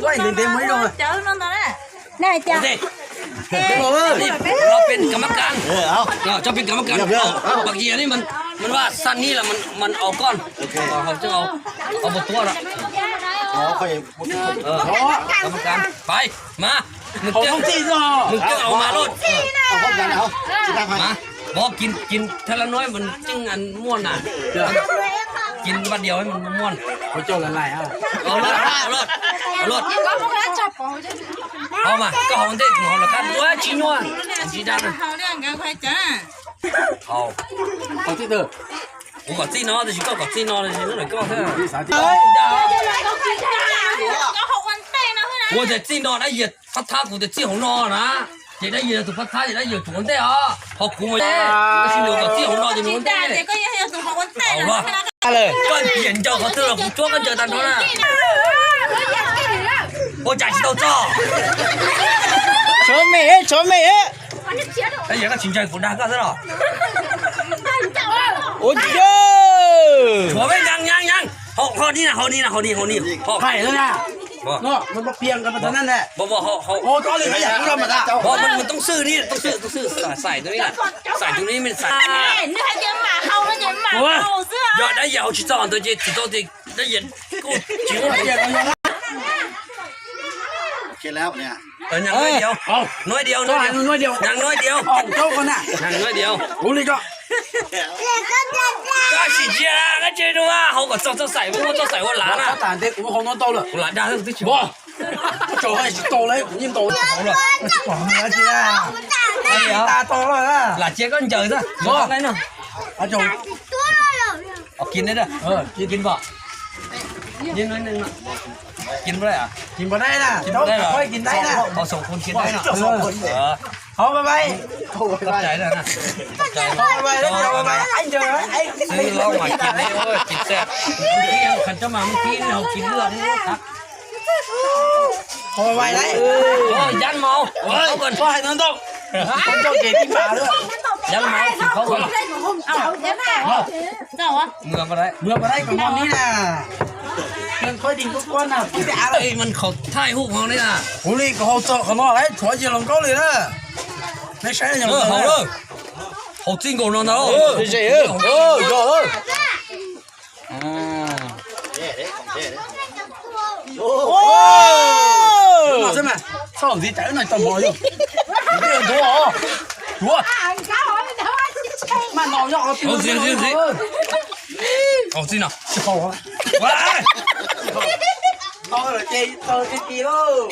Ua ntev ntev mus ib zaug. Ua ntej, no peb kam mab kas, no peb kam mab kas. Paj Yia ni, mas vaj xa ni las mas au koj, hauv tseeb au, au puas tuab no. Kam mab kas, pais mas, mus kawg au mas luj. Mas, vov kis kis thaj lab nuav mas tseeb muaj na. Kis vaj diaus mas muaj. Luj, luj. Hauv mas koj hauv ntej kuv hauv los kab ua tsis nyuaj. Tsis dag. Hauv. Kuv kom txij no tab sis koj kom txij no, koj xwb. Kuv tias txij no dab yia thab thab kuv tias txij hauv no na. Ces dab yia yog tus phab thab ces dab yia tus ua ntej os. Ho kuv mas tab sis nws kom txij hauv no ces nws ua ntej. Koj ncaws qhov twg los kuv cuab koj ncaws tag nrho na. Ua cas tsis tau txog? Tshuav me, tshuav me. Dab yia koj tsis ntseeg kuv dag koj xwb los? Ua, tshuav me, nyaab nyaab nyaab. Hauv, hauv ni na, hauv ni na, hauv ni, hauv ni. Hauv. Pais na. Mus toob xwb ni, toob xwb, toob xwb, xais tus ni, xais tus ni, xais. Yog dab yia hauv tsis txog ntawd ces tsis tau tias dab yia kuj tsis ua. Nyav nuav diav, nyav nuav diav, nyav nuav diav. Koj sim ntsia koj tse rau hauv kom txog txoj xaim, muaj txoj xaim ua lav na. Kuv lam dag twb tsis ua. Lam cia koj ncaws xwb. Kis, kis pom. Kis pom dab, kis pom dab, kis pom dab. Ho bye bye. Koj cais na. Xwb los mas kis ne, kis txaj. Kis khaws cov mas kis ne, kis lwj. Ho bye bye. Yab maus. Koj hais ntau ntau. Koj coj kev tib npas lawm. Yab maus, kis khaub. Mus pab dai, mus pab dai kom mos ni na. Mas qhov thaij hub qhov ni na. Kuv li kom hau txog qhov no lawm, tshuav yig hluas nkauj li na. Neb saib, hau lawm. Hau txij nkaus no ntag. Txhob ntxiv tsam wb no tau mov yog. Ntuav os. Ntuav. Maj no nyob qhov twg. Hau txij no. Tau lawm ces tau tiag tiag lauj.